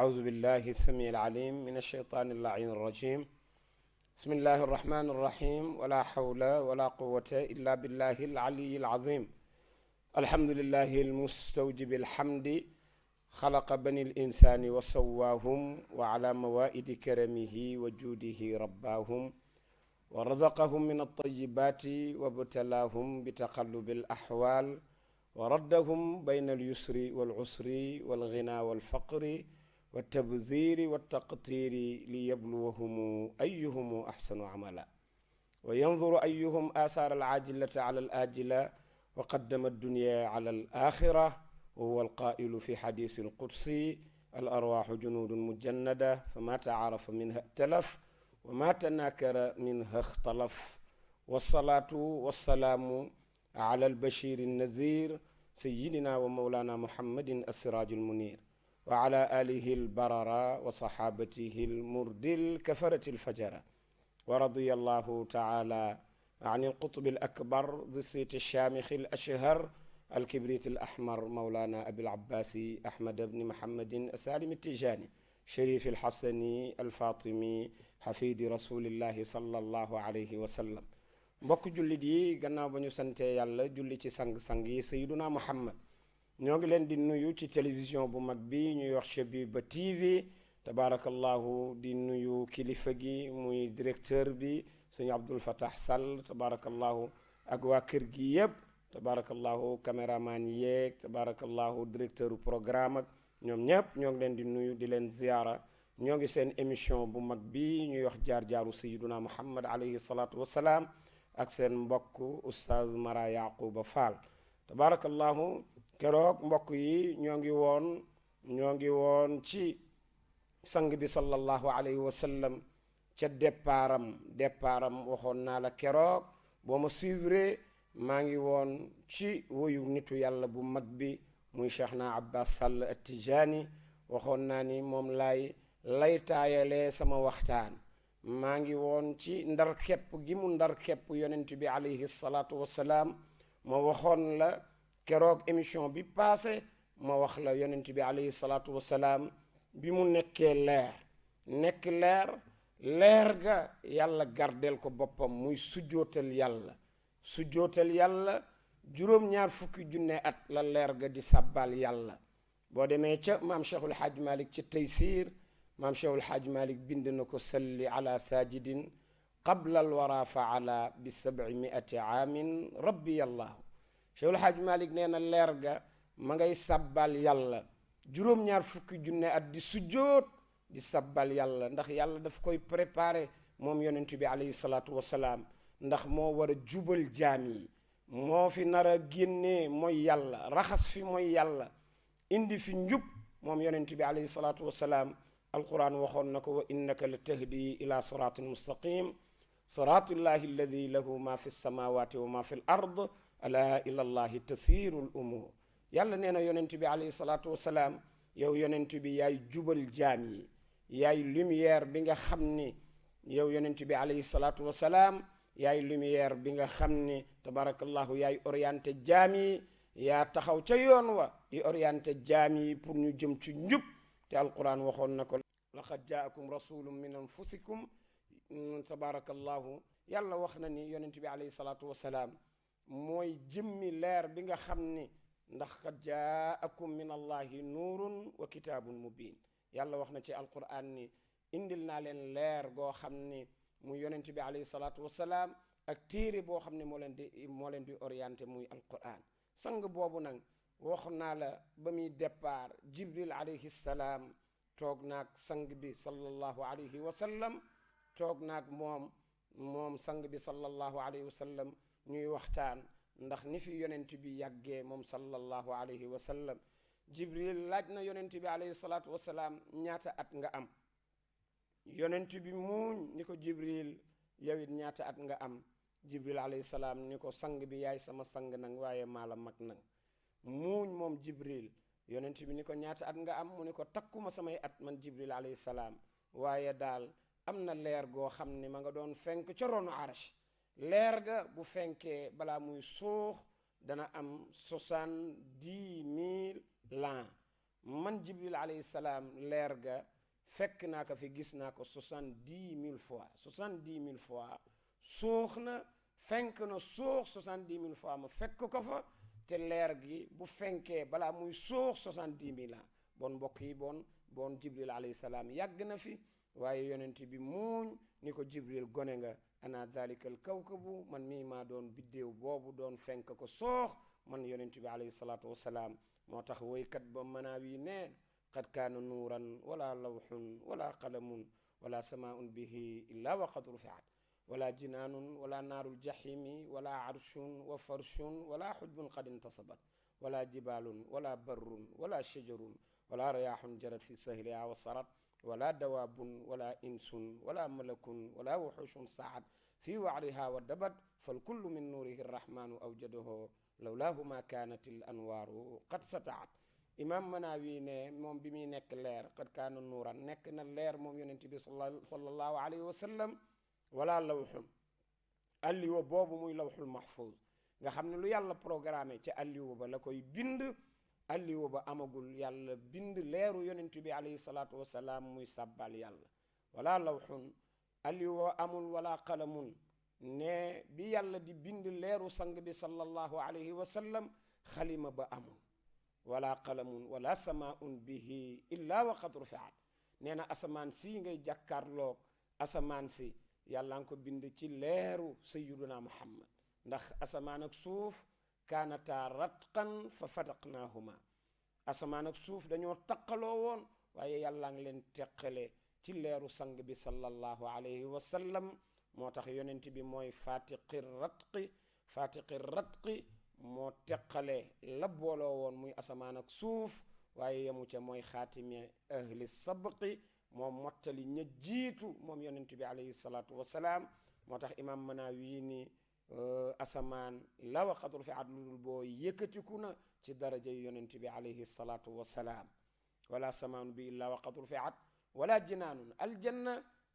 أعوذ بالله السميع العليم من الشيطان اللعين الرجيم بسم الله الرحمن الرحيم ولا حول ولا قوة إلا بالله العلي العظيم الحمد لله المستوجب الحمد خلق بني الإنسان وسواهم وعلى موائد كرمه وجوده رباهم ورزقهم من الطيبات وابتلاهم بتقلب الأحوال وردهم بين اليسر والعسر والغنى والفقر والتبذير والتقتير ليبلوهم أيهم أحسن عملا وينظر أيهم آثار العاجلة على الآجلة وقدم الدنيا على الآخرة وهو القائل في حديث القدسي الأرواح جنود مجندة فما تعارف منها ائتلف وما تناكر منها اختلف والصلاة والسلام على البشير النذير سيدنا ومولانا محمد السراج المنير وعلى آله البررة وصحابته المرد الكفرة الفجرة ورضي الله تعالى عن القطب الأكبر ذي الصيت الشامخ الأشهر الكبريت الأحمر مولانا أبي العباس أحمد بن محمد السالم التيجاني شريف الحسني الفاطمي حفيد رسول الله صلى الله عليه وسلم mbokk jullit yi gannaaw ba ñu sante yàlla julli ci sang-sang yi sayyiduna Muhammad ñoo ngi leen di nuyu ci télévision bu mag bi ñuy wax Shabiba TV tabarakallahu di nuyu kilifa gi muy directeur bi sëñ Abdul Fattah Sall tabarakallahu ak waa kër gi yëpp tabarakallahu caméraman yeeg tabarakallahu directeur programme ak ñoom ñëpp ñoo ngi leen di nuyu di leen ziyaara ñoo ngi seen émission bu mag bi ñuy wax jaar-jaaru sayyiduna Muhammad alayhi salatu wassalaam ak seen mbokk oustaz Mara Yaquba Fall tabarakallahu keroog mbokk yi ñoo ngi woon ci sang bi sallallahu alayhi wa sallam ca départam waxoon naa la keroog boo ma suivre maa ngi woon ci woyu nitu yàlla bu mag bi muy Cheikhna Abbas Sall At-Tijani waxoon naa ni moom lay taayalee sama waxtaan maa ngi woon ci ndar kepp gi mu ndar kepp yonent bi alayhi salaatu wassalaam ma waxoon la keroog émission bi passé ma wax la yonent bi alayhi salaatu wassalaam bi mu nekkee leer ga yàlla gardeel ko boppam muy sujjootal yàlla juróom-ñaar fukki junne at la leer ga di sàbbal yàlla boo demee ca maam Cheikhul Hajj Malik ca Taysiir maam Cheikhul Hajj Malik bind na ko salli ala sajidin qabla alwara faala bi 700 aamin rabbi yallahu Cheikhul Hajj Malik nee na leer ga ma ngay sabbal yàlla juróom-ñaar fukki junne at di sujjoot di sabbal yàlla ndax yàlla daf koy préparé moom yonent bi alayhi salaatu wasalaam ndax moo war a jubal jaam yi moo fi nar a génnee mooy yàlla raxas fi mooy yàlla indi fi njub moom yonent bi alayhi salaatu wasalaam alquran waxoon na ko wa innaka la tahdi ila siratin mustaqim siratillahi alladi lahu ma fi samawati wa ma fi l ard ala ila allahi tasiru l umur yàlla nee na yonent bi alayhi salaatu wasalaam yow yonent bi yaay jubal jaam yi yaay lumière bi nga xam ni yow yonent bi alayhi salaatu wasalaam yaay lumière bi nga xam ni tabarakallahu yaay orienté jaam yi yaa taxaw ca yoon wa di orienté jaam yi pour ñu jëm ci njub te alquran waxoon na ko laqad jaakum rasulun min anfusikum tabarakallahu yàlla wax na ni yonent bi alayhi salaatu wasalaam mooy jëmmi leer bi nga xam ni ndax qad jaakum min allahi nuurun wa kitaabun mubin yàlla wax na ci alquran ni indil naa leen leer goo xam ni muy yonent bi alayhi salaatu wasalaam ak téere boo xam ne moo leen di orienté muy alquran sang boobu nag wax naa la ba muy départ jibril alayhi salaam toog naag sang bi sallallahu alayhi wa sallam toog naag moom sang bi sallallahu alayhi wa sallam ñuy waxtaan ndax ni fi yonent bi yàggee moom sallallahu alayhi wa sallam jibril laaj na yonent bi alayhi salaatu wa salaam ñaata at nga am yonent bi muuñ ni ko jibril yow it ñaata at nga am jibril alayhi salaam ni ko sang bi yaay sama sang nag waaye maa la mag nag muuñ moom jibril yonent bi ni ko ñaata at nga am mu ni ko takkuma samay at man jibril alayhi salaam waaye daal am na leer goo xam ne ma nga doon fenk ca ronu arash leer ga bu fenkee balaa muy suux dana am 70 000 l'an man Jibril alayhi salaam leer ga fekk naa ko fi gis naa ko 70 000 fois 70 000 fois suux na fenk na suux 70 000 fois ma fekk ko fa te leer gi bu fenkee balaa muy suux 70 000 ans bon mbokk yi bon Jibril alayhi salaam yàgg na fi waaye yonent bi muuñ ni ko Jibril gone nga ana dalikal kawkabu man mii maa doon biddéew boobu doon fenk ko soox man yonent bi alayhi salaatu wasalaam moo tax woykat ba Manaawi nee qad kaana nuuran wala lawxun wala qalamun wala samaun bihi illa wa qad rufiat wala jinaanun wala naarul jahimi wala arshun wa farshun wala xujbun qad intasabat wala jibaalun wala barrun wala shajarun wala rayaaxun jarat fi sahliha wa sarat wala dawaabun wala insun wala malakun wala wuxushun saat fi waariha wa dabat falkullu min nuurihi rrahmanu awjadahu lawlaahu ma kaanat il anwaaru qad sataat imam Manaawi ne moom bi muy nekk leer qad kaana nuuran nekk na leer moom yonent bi sallallahu alayhi wa sallam wala lawxun alliwa boobu muy lawxul mahfuz nga xam ne lu yàlla programmé ca alliwa ba la koy bind alliwa ba amagul yàlla bind leeru yonent bi alayhi salaatu wasalaam muy sàbbal yàlla wala lawxun alliwa amul wala qalamun ne bi yàlla di bind leeru sang bi sallallahu alayhi wa sallam xalima ba amul wala qalamun wala samaun bihi illa wa qad rufiat nee na asamaan si ngay jàkkaarloog asamaan si yàlla nga ko bind ci leeru sayyiduna muhammad ndax asamaan ak suuf kaanataa ratqan fa fataqnaahuma asamaan ak suuf dañoo taqaloo woon waaye yàlla ngi leen teqale ci leeru sang bi sallallahu alayhi wa sallam moo tax yonent bi mooy fatiqi ratqi moo teqale la booloo woon muy asamaan ak suuf waaye yemu ca mooy xaatimi ahli sabqi moom mottali ña jiitu moom yonent bi alayhi salaatu wasalaam moo tax imam Manaawi ni asamaan la wa qad rufiat lu dul boo yëkkatiku na ci daraja yonent bi alayhi salaatu wasalaam wala samaan bi illa wa qad rufiat wala jinaanun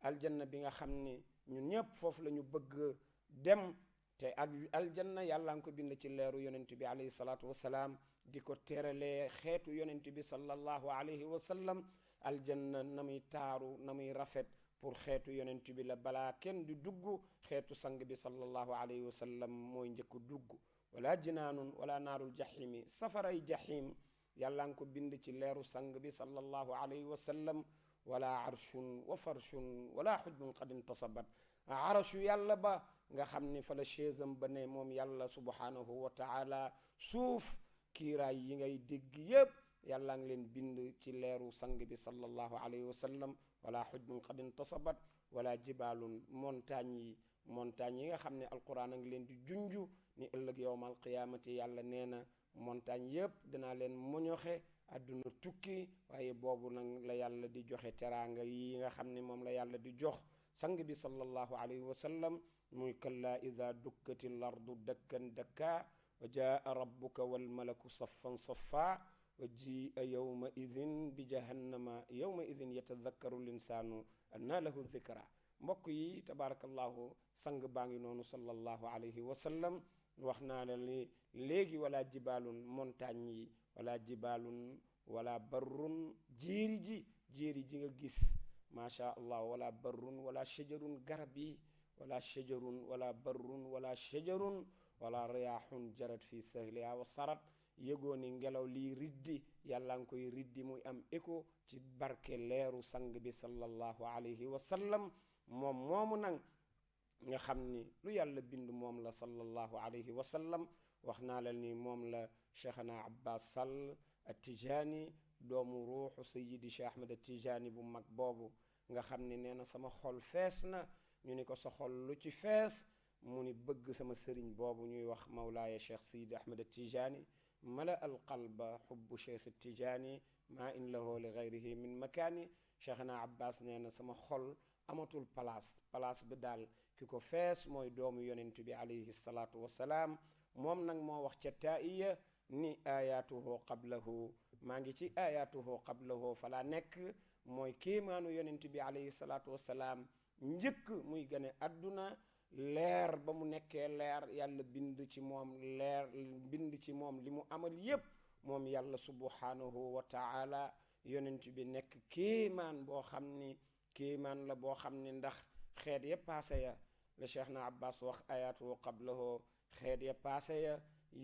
aljanna bi nga xam ni ñun ñëpp foofu la ñu bëgg dem te aljanna yàlla nga ko bind ci leeru yonent bi alayhi salaatu wasalaam di ko teralee xeetu yonent bi sallallahu alayhi wa sallam aljanna na muy taaru na muy rafet pour xeetu yonent bi la balaa kenn di dugg xeetu sang bi sallallahu alayhi wa sallam mooy njëkk dugg wala jinaanun wala naarul jahimi safaray jahim yàlla nga ko bind ci leeru sang bi sallallahu alayhi wa sallam wala arshun wa farshun wala xujbun qad intasabat arashu yàlla ba nga xam ni fa la chaisam ba ne moom yàlla subhanahu wa taala suuf kiiraay yi ngay dégg yépp yàlla ngi leen bind ci leeru sang bi sallallahu alayhi wa sallam wala xujbun qad intasabat wala jibaalun montagne yi nga xam ne alquran a ngi leen di junju ni ëllëg yowmal qiyaamati yàlla nee na montagne yépp dinaa leen moñoxe àdduna tukki waaye boobu nag la yàlla di joxe teraanga yi nga xam ne moom la yàlla di jox sang bi sallallahu alayhi wa sallam muy kalla ida dukkati l ardu dakkan dakka wa jaa rabbuka walmalaku saffan saffa wa jia yawma idin bi jahannama yawma idin yatadakkaru linsaanu anna lahu dhikra mbokk yi tabarakallahu sang baa ngi noonu sallallahu alayhi wa sallam wax naa la ni léegi wala jibaalun montagne yi wala jibaalun wala barrun jéeri ji nga gis macha allah wala barrun wala shajarun garab yi wala shajarun wala barrun wala shajarun wala riyaaxun jarat fi sahliha wa sarat yëgoo ni ngelaw lii riddi yàlla nga koy riddi muy am écho ci barke leeru sang bi sallallahu alayhi wa sallam moom moomu nag nga xam ni lu yàlla bind moom la sallallahu alayhi wa sallam wax naa la ni moom la cheikhana abbas sall at-tijaani doomu ruuxu sayidi cheikh ahmed at-tijaani bu mag boobu nga xam ni nee na sama xol fees na ñu ni ko sa xol lu ci fees mu ni bëgg sama sëriñ boobu ñuy wax mawlaaya cheikh sayidi ahmed at-tijaani mala al qalba xubbu cheikh at-tijaani maa in lahu li gayrihi min makaani cheikhana abbas nee na sama xol amatul place bi daal ki ko fees mooy doomu yonent bi alayhi salaatu wasalaam moom nag moo wax ca taiya ni ayatuhu qablahu maa ngi ci ayatuhu qablahu fa laa nekk mooy kéemaanu yonent bi alayhi salaatu wasalaam njëkk muy gane àdduna leer ba mu nekkee leer yàlla bind ci moom li mu amal yépp moom yàlla subhanahu wa taala yonent bi nekk kéemaan boo xam ni kéemaan la boo xam ni ndax xeet ya paase ya la cheikh na abbas wax ayatu qablahu xeet ya paase ya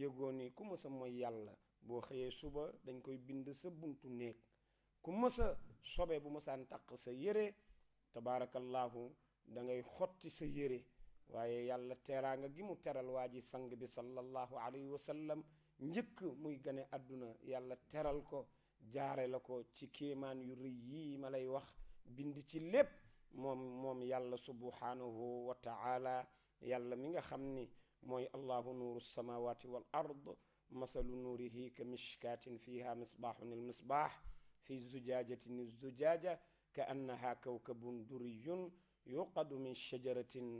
yëgoo ni ku mësa mooy yàlla boo xëyee suba dañ koy bind sa buntu néeg ku mësa sobe bu mësaan taq sa yére tabaarakallahu da ngay xotti sa yére waaye yàlla teraanga gi mu teral waa ji sang bi sallallahu alayhi wa sallam njëkk muy gane àdduna yàlla teral ko jaare la ko ci kéemaan yu rëy yii ma lay wax bind ci lépp moom yàlla subhanahu wa taala yàlla mi nga xam ni mooy allahu nuuru samawati wal ard masalu nuurihi ka mishkatin fiha misbahun il misbah fi zujajatin zujaja ka annaha kawkabun duriyun yuqadu min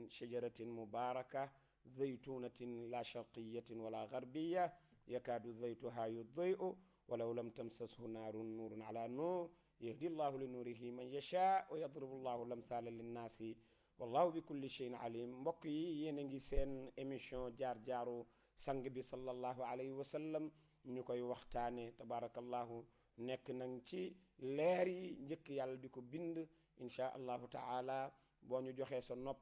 shajaratin mubaraka zaytunatin la sharqiyatin wala garbiya yakaadu zaytuha yuddi'u walaw lam tamsashu naarun nuurun ala nuur yahdi llahu li nuurihi man yasha wa yadribu llahu lamsaala linnaasi wallahu bi kulli shay'in alim. mbokk yi yéen a ngi seen émission jaar-jaaru sang bi sallallahu alayhi wa sallam ñu koy waxtaane tabarakallahu nekk nag ci leer yi njëkk yàlla di ko bind inchaa allahu taala boo ñu joxee sa nopp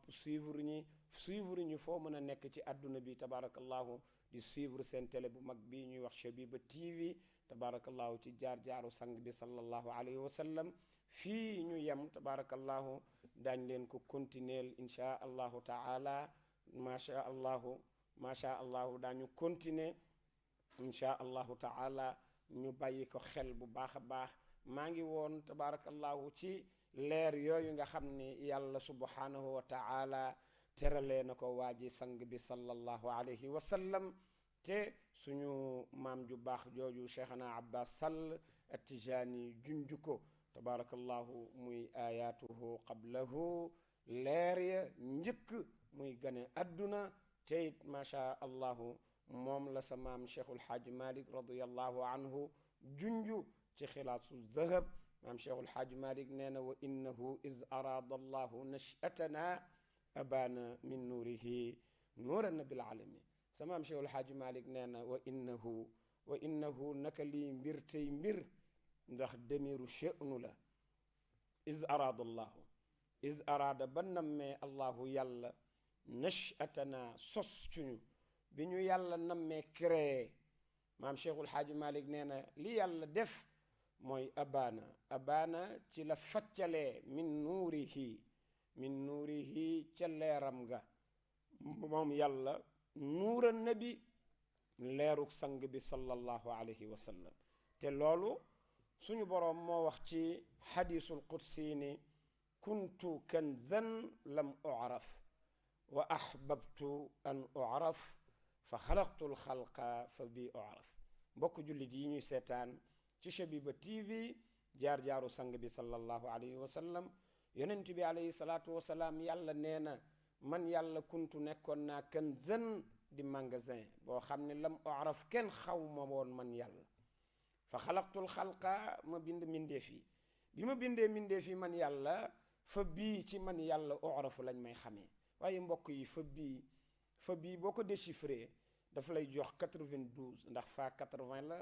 suivre ñi foo mën a nekk ci àdduna bi tabarakallahu di suivre seen télé bu mag bi ñuy wax Shabiba TV tabarakallahu ci jaar-jaaru sang bi sallallahu alayhi wa sallam fii ñu yem tabarakallahu daañ leen ko continuer inchaa allahu taala macha allahu daañu continuer inchaa allahu taala ñu bàyyi ko xel bu baax a baax. maa ngi woon tabarakallahu ci leer yooyu nga xam ni yàlla subhanahu wa taala teralee na ko waa ji sang bi sallallahu alayhi wa sallam te suñu maam ju baax jooju cheikhana abbas sall attijaani junju ko tabarakallahu muy ayatuhu qablahu leer ya njëkk muy gane adduna te it macha allahu moom la sa maam cheikhul haaji malik radiyallahu anhu junju ci xilaasu dahab maam cheikhul haaji malik nee na wa innahu iz arada allahu nashatana abana min nuurihi nuuran nabil alamin sa maam cheikhul haaji malik nee na wa innahu naka lii mbir tey mbir ndax demiru chenu la iz arada ba nammee allahu yàlla nashatana sos cuñu bi ñu yàlla nammee créé maam cheikhul haaji malik nee na li yàlla def mooy abana ci la faccalee min nuurihi ca leeram ga moom yàlla nuura nabi leeruk sang bi sallallahu alayhi wa sallam te loolu suñu boroom moo wax ci xadiisul qudsi ni kuntu kanzan lam u'raf wa ahbabtu an u'raf fa xalaqtul xalqa fa bi u'raf. mbokk jullit yi ñuy seetaan ci Shabiba TV jaar-jaaru sang bi sallallahu alayhi wa sallam yonent bi alayhi salaatu wa salaam yàlla nee na man yàlla kuntu nekkoon naa kanzan di magasin boo xam ne lam u'raf kenn xaw ma woon man yàlla fa xalaqtul xalqa ma bind mindeef yi bi ma bindee mindeef yi man yàlla fa bii ci man yàlla u'rafu lañ may xamee. waaye mbokk yi fa bii boo ko déchiffré dafa lay jox 92 ndax fa 80 la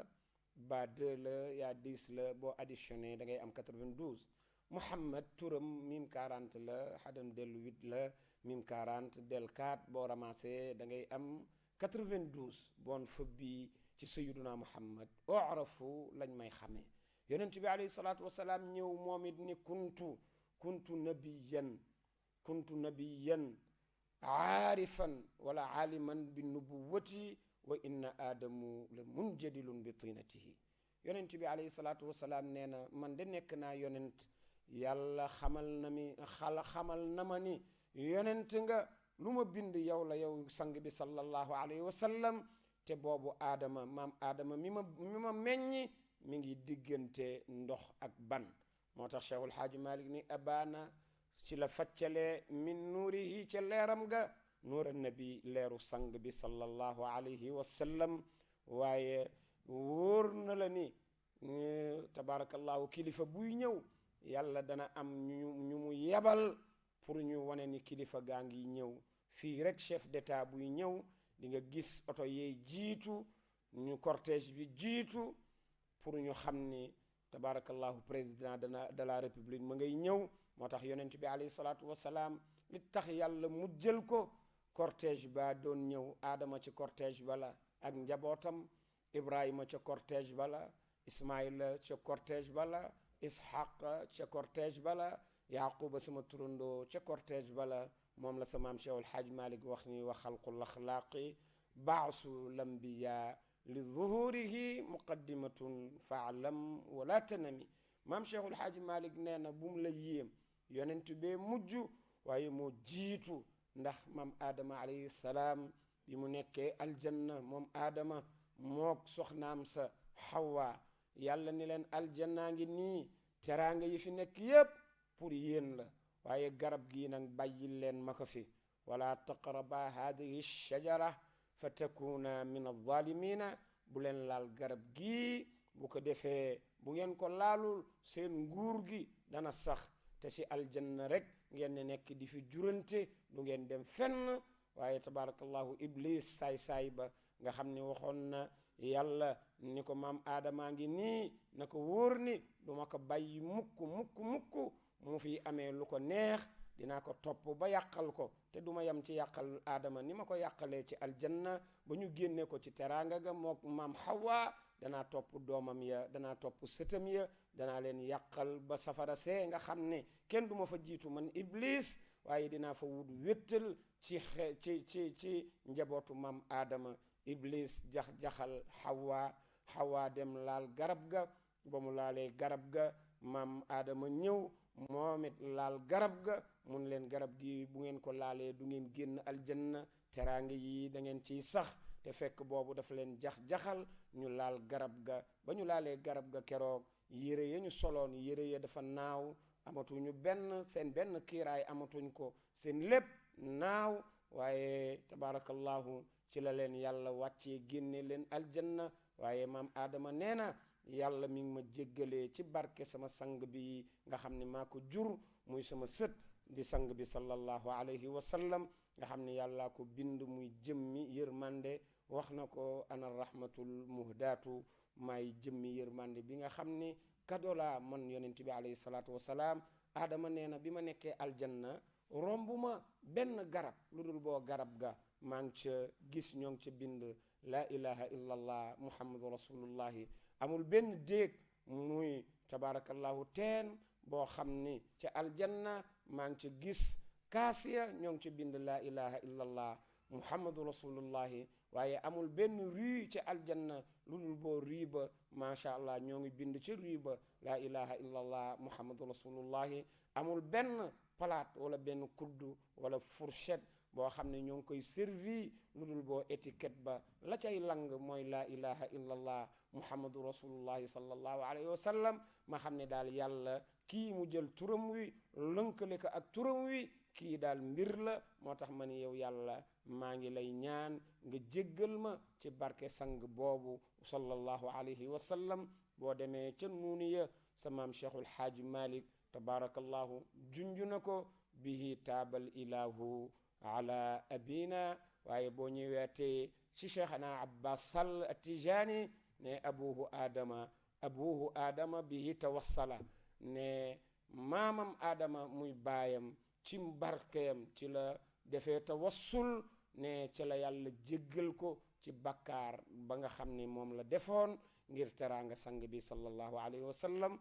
ba 2 la yaa 10 la boo additionné da ngay am 92 Muhammad turam mim 40 la xadam dellu 8 la mim 40 del 4 boo ramassé da ngay am 92 bon fa bii ci sayyiduna Muhammad u'rafu lañ may xamee. yonent bi alayhi salaatu wasalaam ñëw moom it ni kuntu nabiyan aarifan wala aaliman bi nubuwati wa inna aadamu la munjadilun bi tinatihi. yonent bi alayhi salaatu wasalaam nee na man de nekk naa yonent yàlla xamal na ma ni yonent nga lu ma bind yow la yow sang bi sallallahu alayhi wa sallam te boobu maam aadama mi ma meññi mi ngi diggante ndox ak ban. moo tax cheikhul haaji malik ni abana ci la faccalee min nuurihi ca leeram ga nuura nabi leeru sang bi sallallahu alayhi wa sallam. waaye wóor na la ni tabarakallahu kilifa buy ñëw yàlla dana am ñu mu yebal pour ñu wane ni kilifa gaa ngi ñëw. fii rek chef d'état buy ñëw di nga gis oto yeey jiitu ñu cortège bi jiitu pour ñu xam ni tabarakallahu président de la république ma ngay ñëw. moo tax yonent bi alayhi salaatu wasalaam li tax yàlla mu jël ko cortège ba doon ñëw aadama ci cortège bala ak njabootam, ibrahima ca cortège bala, ismaila ca cortège bala, ishaq ca cortège bala, yaquba sama turandoo ca cortège bala. moom la sa maam Cheikh El Hadj Malick wax ni wa xalqul axlaaqi baasu lambiya li zuhurihi muqaddimatun faalam wala tanami. maam Cheikh El Hadj Malick nee na bu mu la yéem, yonent bee mujj waaye moo jiitu. ndax maam aadama alayhi salaam bi mu nekkee aljanna moom aadama mook soxnaam sa Hawa, yàlla ni leen aljannaa ngi nii, teraanga yi fi nekk yépp pour yéen la, waaye garab gii nag bàyyil leen ma ko fi. wala taqraba hadihi shajara fa takuna min alzalimina. bu leen laal garab gii, bu ko defee bu ngeen ko laalul seen nguur gi dana sax, te si aljanna rek ngeen ne nekk di fi jurante, du ngeen dem fenn. waaye tabarakallahu iblis saay-saay ba nga xam ni waxoon na yàlla ni ko maam aadamaa ngi nii, na ko wóor ni du ma ko bàyyi mukk mukk mukk mu fi amee lu ko neex, dinaa ko topp ba yàqal ko. te duma yam ci yàqal aadama ni ma ko yàqalee ci aljanna ba ñu génne ko ci teraanga ga mook maam Hawa, danaa topp doomam ya, danaa topp sëtam ya, danaa leen yàqal ba safara see nga xam ne kenn du ma fa jiitu man iblis, waaye dinaa fa wut wéttal ci njabootu maam aadama. iblis jax-jaxal Hawa dem laal garab ga, ba mu laalee garab ga maam aadama ñëw moom it laal garab ga, mun leen garab gi bu ngeen ko laalee du ngeen génn aljanna, teraanga yi da ngeen ciy sax. te fekk boobu dafa leen jax-jaxal, ñu laal garab ga. ba ñu laalee garab ga keroog yére ya ñu soloon, yére ya dafa naaw, amatuñu seen benn kiiraay amatuñ ko, seen lépp naaw. waaye tabarakallahu ci la leen yàlla wàccee génne leen aljanna. waaye maam aadama nee na yàlla mi ngi ma jéggalee ci barke sama sang bi nga xam ne maa ko jur, muy sama sët di sang bi sallallahu alayhi wa sallam, nga xam ne yàllaa ko bind muy jëmmi yërmande. wax na ko ana rahmatul muhdaatu, maay jëmmi yërmande bi nga xam ni kadolaa man yonent bi alayhi salaatu wasalaam. aadama nee na bi ma nekkee aljanna romb ma benn garab lu dul boo garab ga maa ngi ca gis ñoo ngi ca bind laa ilaha illa allah muhammadu rasulullahi. amul benn déeg muy tabarakallahu teen boo xam ni ca aljanna maa ngi ca gis kaasiya ñoo ngi ca bind laa ilaha illa allah muhammadu rasulullahi. waaye amul benn rue ca aljanna lu dul boo rue ba macha allah ñoo ngi bind ca rue ba laa ilaha illa allah muhammadu rasulullahi. amul benn palaat wala benn kuddu wala fourchette boo xam ne ñoo ngi koy servi lu dul boo étiquette ba la cay lang mooy laa ilaha illa allah muhammadu rasulullahi sallallahu alayhi wa sallam. ma xam ne daal yàlla kii mu jël turam wi lënkale ko ak turam wi, kii daal mbir la. moo tax ma ni yow yàlla maa ngi lay ñaan nga jéggal ma ci barke sang boobu sallallahu alayhi wa sallam. boo demee ca nuuniya sa maam Cheikhul Haaji Malick tabarakallahu junju na ko bihi taabal ilahu ala abina. waaye boo ñëweetee ci Cheikhana Abbas Sall Atijani ne abuhu adama bihi tawassala, ne maamam aadama muy baayam ci barkeem ci la defee tawassul, ne ci la yàlla jéggal ko ci bakkaar ba nga xam ni moom la defoon ngir teraanga sang bi sallallahu alayhi wa sallam.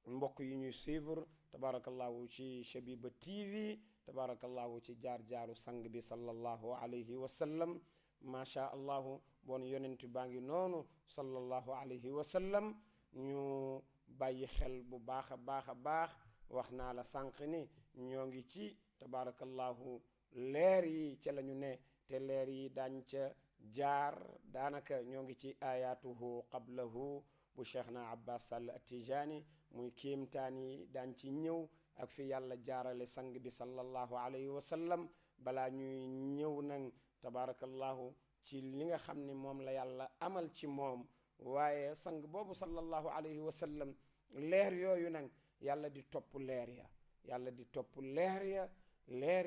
mbokk yi ñuy suivre tabarakallahu ci Shabiba TV, tabarakallahu ci jaar-jaaru sang bi sallallahu alayhi wa sallam. macha allahu bon yonent baa ngi noonu sallallahu alayhi wa sallam. ñu bàyyi xel bu baax a baax. wax naa la sànq ni ñoo ngi ci tabarakallahu leer yi ca la ñu ne, te leer yi daañ ca jaar daanaka ñoo ngi ci ayatuhu qablahu bu Cheikhna Abbas Sall Atijani. muy kéemtaan yi daañ ci ñëw ak fi yàlla jaarale sang bi sallallahu alayhi wa sallam. balaa ñuy ñëw nag tabarakallahu ci li nga xam ni moom la yàlla amal ci moom, waaye sang boobu sallallahu alayhi wa sallam leer yooyu nag yàlla di topp leer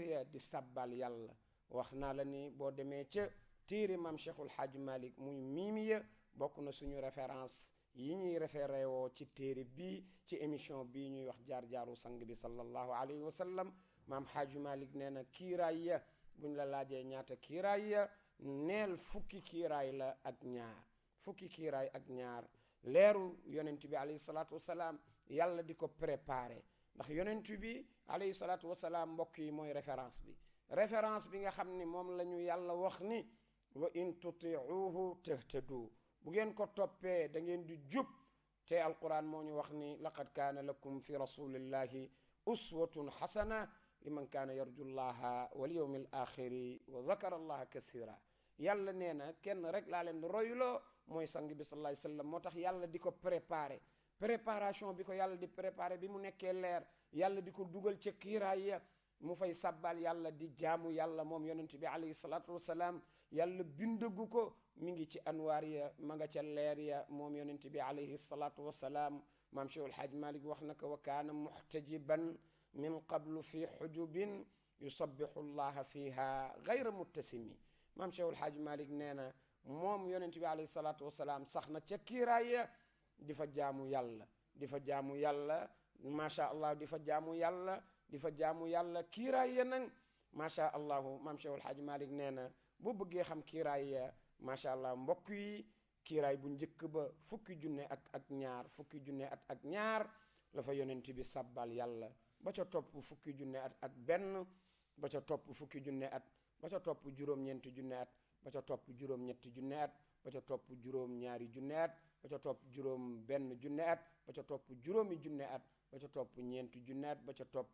ya di sabbal yàlla. wax naa la ni boo demee ca téere maam Cheikhul Hadj Malick muy miimiya bokk na suñu référence yi ñuy référé woo ci téere bii ci émission bii ñuy wax jaar-jaaru sang bi sallallahu alayhi wa sallam maam Hadj Malick nee na kiiraay ya buñ la laajee ñaata kiiraay ya neel fukki kiiraay la ak ñaar fukki kiiraay ak ñaar leeru yonent bi alayhi salaatu wasalaam yàlla di ko préparé ndax yonent bi alayhi salaatu wasalaam mbokk yi mooy référence bi nga xam ni moom la ñu yàlla wax ni wa in tutiuhu tahtadu bu ngeen ko toppee da ngeen di jub te alquran moo ñu wax ni laqad kaana lakum fi rasulillahi uswatun xasana liman kaana yarju llaha wal yawmi al axiri wa dakara allaha kasira yàlla nee na kenn rek laa leen di royuloo mooy sang bi sallallahu alayhi wasallam moo tax yàlla di ko préparation bi ko yàlla di préparé bi mu nekkee leer yàlla di ko dugal ca kiiraay ya mu fay sabbal yàlla di jaamu yàlla moom yonent bi alayhi salaatu wasalaam yàlla bindagu ko mi ngi ci anwaar ya ma nga ca leer ya moom yonent bi alayhi salaatu wasalaam maam Cheikhul Hadj Malick wax na ko wa kaana muxtajiban min qablu fi xujubin yusabbihu llaha fiha gayra muttasimi maam Cheikhul Hadj Malick nee na moom yonent bi alayhi salaatu wasalaam sax na ca kiiraay ya di fa jaamu yàlla macha allah di fa jaamu yàlla kiiraay ya nag macha allah maam Cheikhul Hadj Malick nee na boo bëggee xam kiiraay ya macha allah mbokk yi kiiraay bu njëkk ba fukki junne ak ñaar la fa yonent bi sabbal yàlla ba ca topp fukki junne ak benn ba ca topp fukki junne at ba ca topp juróom-ñeenti junne at ba ca topp juróom-ñetti junne at ba ca topp juróom-ñaari junne at ba ca topp juróom-benn junne at ba ca topp juróomi junne at ba ca topp ñeenti junne at ba ca topp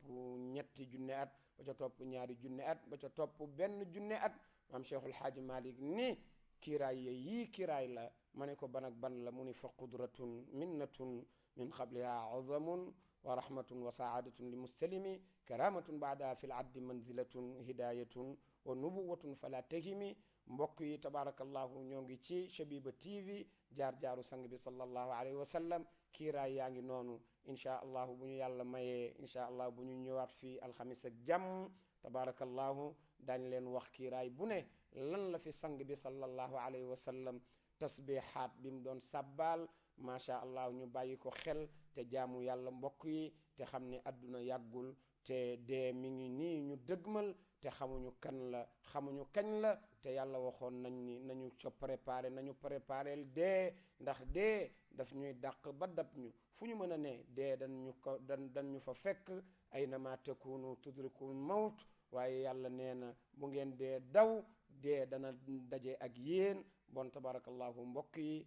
ñetti junne at ba ca topp ñaari junne at ba ca topp benn junne at maam Cheikhul Hadj Malick ni kiiraay ya yii kiiraay la ma ne ko ban ak ban la mu ni fa qudratun minnatun min qabliha azamun wa rahmatun wa saadatun li muslimi karamatun baada fi l addi manzilatun hidayatun wa nubuwatun fala tahimi mbokk yi tabarakallahu ñoo ngi ci Shabiba TV jaar-jaaru sang bi sallallahu alayhi wa sallam kiiraay yaa ngi noonu inchaa allahu bu ñu yàlla mayee inchaa allah bu ñu ñëwaat fii alxamis ak jàmm tabarakallahu dañ leen wax kiiraay bu ne lan la fi sang bi sallallahu alayhi wa sallam tasbihaat bi mu doon sàbbaal macha allah ñu bàyyi ko xel te jaamu yàlla mbokk yi te xam ne àdduna yàggul te dee mi ngi nii ñu dëgmal te xamuñu kañ la te yàlla waxoon nañ ni nañu préparé dee ndax dee daf ñuy dàq ba dab ñu fu ñu mën a ne dee dañ ñu fa fekk aynama takunu tudrikul mawt waaye yàlla nee na bu ngeen dee daw dee dana daje ak yéen bon tabarakallahu mbokk yi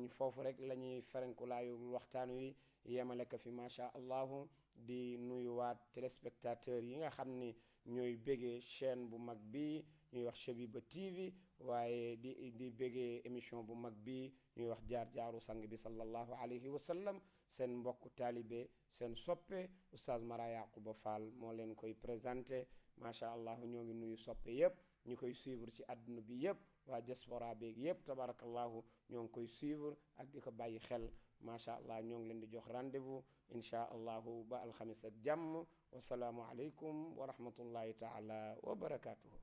foofu rek la ñuy ferenkulaayu waxtaan wi yemale ko fi macha allahu di nuyuwaat téléspectateurs yi nga xam ni ñooy bégee chaîne bu mag bi ñuy wax Shabiba TV waaye di bégee émission bu mag bi ñuy wax jaar-jaaru sang bi sallallahu alayhi wa sallam seen mbokk taalibe seen soppe oustaz Mara Yaquba Fall moo leen koy présenté macha allah ñoo ngi nuyu soppe yépp ñu koy suivre ci àdduna bi yépp waa diaspora beeg yépp tabarakallahu ñoo ngi koy suivre ak di ko bàyyi xel macha allah ñoo ngi leen di jox rendez-vous inchaa allahu ba alxamis ak jàmm wasalaamu aleykum wa rahmatullahi taala wa barakatuhu